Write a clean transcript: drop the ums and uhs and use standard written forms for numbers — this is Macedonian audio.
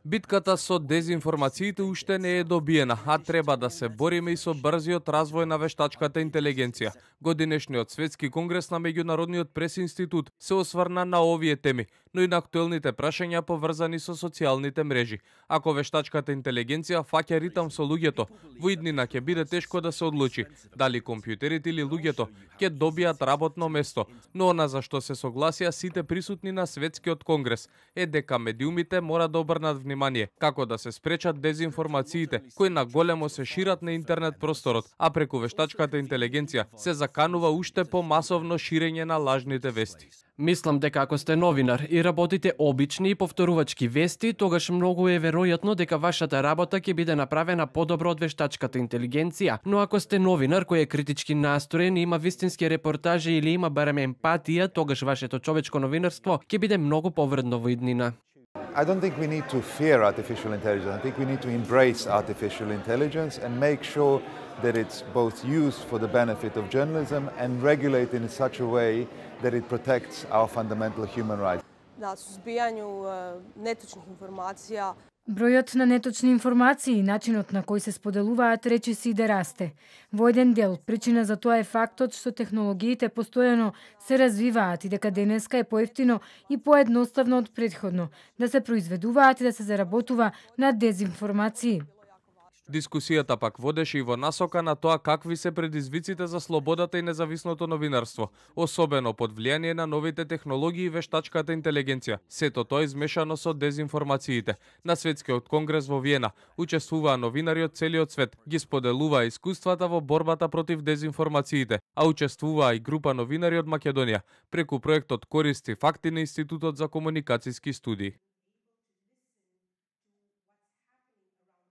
Битката со дезинформациите уште не е добиена, а треба да се бориме и со брзиот развој на вештачката интелигенција. Годинешниот светски конгрес на Меѓународниот прес-институт се осврна на овие теми, но и на актуелните прашања поврзани со социјалните мрежи. Ако вештачката интелигенција фаќа ритам со луѓето, во иднина ќе биде тешко да се одлучи дали компјутерите или луѓето ќе добијат работно место, но она за што се согласија сите присутни на светскиот конгрес е дека медиумите мора да обрнат внимание како да се спречат дезинформациите кои на големо се шират на интернет просторот, а преку вештачката интелигенција се заканува уште помасовно ширење на лажните вести. Мислам дека ако сте новинар и работите обични и повторувачки вести, тогаш многу е веројатно дека вашата работа ќе биде направена подобро од вештачката интелигенција. Но ако сте новинар кој е критички настроен и има вистински репортажи или има барем емпатија, тогаш вашето човечко новинарство ќе биде многу повредно во иднина. I don't think we need to fear artificial intelligence. I think we need to embrace artificial intelligence and make sure that it's both used for the benefit of journalism and regulated in such a way that it protects our fundamental human rights. На сузбијању неточних информација. Бројот на неточни информации и начинот на кој се споделуваат речиси да расте. Во еден дел, причина за тоа е фактот што технологиите постојано се развиваат и дека денеска е поевтино и поедноставно од претходно да се произведуваат и да се заработува на дезинформации. Дискусијата пак водеше и во насока на тоа какви се предизвиците за слободата и независното новинарство, особено под влијание на новите технологии и вештачката интелигенција. Сето тоа измешано со дезинформациите. На светскиот конгрес во Виена учествуваа новинари од целиот свет, ги споделуваа искуствата во борбата против дезинформациите, а учествуваа и група новинари од Македонија преку проектот Користи факти на Институтот за комуникацијски студии.